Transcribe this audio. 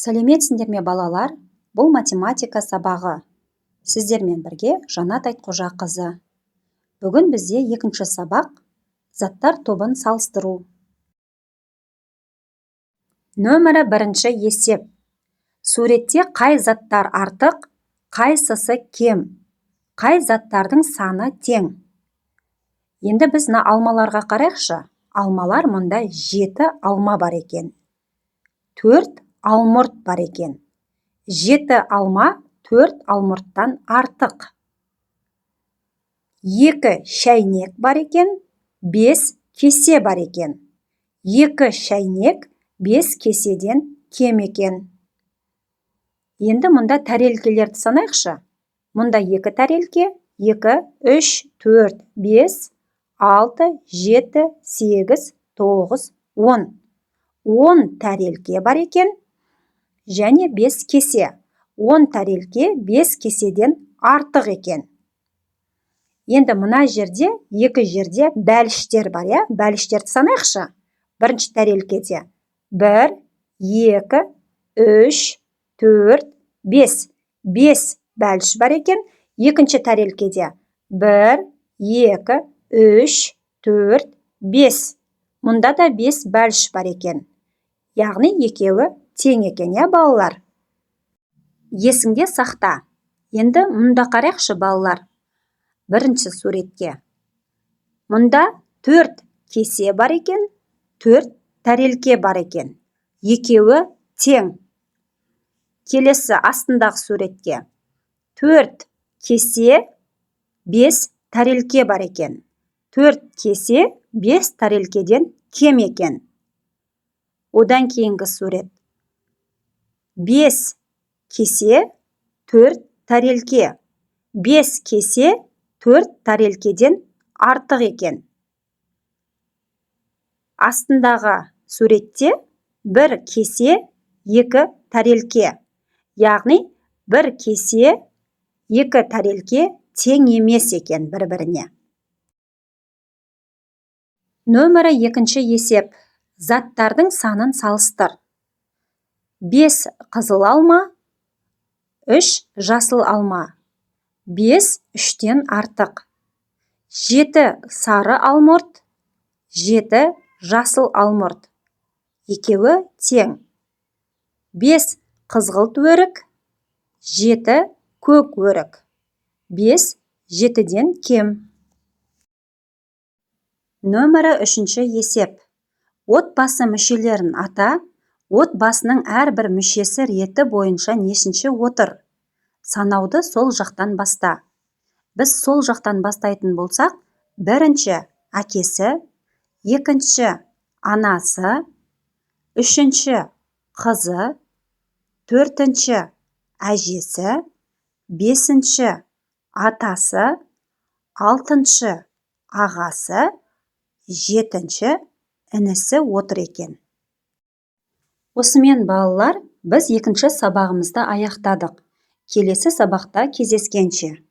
Сәлеметсіңдер ме, балалар! Бұл математика сабағы. Сіздермен бірге Жанат Айтқожақызы. Бүгін бізде екінші сабақ: заттар тобын салыстыру. Нөмірі бірінші есеп. Суретте қай заттар артық, қайсысы кем? Қай заттардың саны тең? Енді біз мына алмаларға қарайықшы. Алмалар: мұнда жеті алма бар екен, төрт алмұрт бар екен. Жеті алма төрт алмұрттан артық. Екі шәйнек бар екен, бес кесе бар екен. Екі шәйнек бес кеседен кем екен. Енді мұнда тәрелкелерді санайықшы. Мұнда екі тәрелке: екі, үш, төрт, бес, алты, жеті, сегіз, тоғыз, 10. 10 тәрелке бар екен және бес кесе. 10 тәрелке бес кеседен артық екен. Енді мына жерде, екі жерде бәліштер бар, иә? Бәліштерді санайықшы. Бірінші тәрелкеде бір, екі, үш, төрт, бес. Бес бәліш бар екен. Екінші тәрелкеде бір, екі, үш, төрт, бес. Мұнда да бес бәліш бар екен, яғни екеуі тең екен, иә, балалар? Есіңде сақта. Енді мұнда қарайықшы, балалар, бірінші суретке. Мұнда төрт кесе бар екен, төрт тәрелке бар екен, екеуі тең. Келесі, астындағы суретке: төрт кесе, бес тәрелке бар екен. Төрт кесе бес тәрелкеден кем екен. Одан кейінгі сурет: бес кесе, төрт тәрелке. Бес кесе төрт тәрелкеден артық екен. Астындағы суретте бір кесе, екі тәрелке, яғни бір кесе, екі тәрелке тең емес екен бір біріне. Нөмірі екінші есеп: заттардың санын салыстыр. Бес қызыл алма, үш жасыл алма. Бес үштен артық. Жеті сары алмұрт, жеті жасыл алмұрт, екеуі тең. Бес қызғылт өрік, жеті көк өрік. Бес жетіден кем. Нөмірі үшінші есеп: отбасы мүшелерін ата. Отбасының әрбір мүшесі реті бойынша нешінші отыр? Санауды сол жақтан баста. Біз сол жақтан бастайтын болсақ, бірінші әкесі, екінші анасы, үшінші қызы, төртінші әжесі, бесінші атасы, алтыншы ағасы, жетінші інісі отыр екен. Осымен, балалар, біз екінші сабағымызды аяқтадық. Келесі сабақта кездескенше!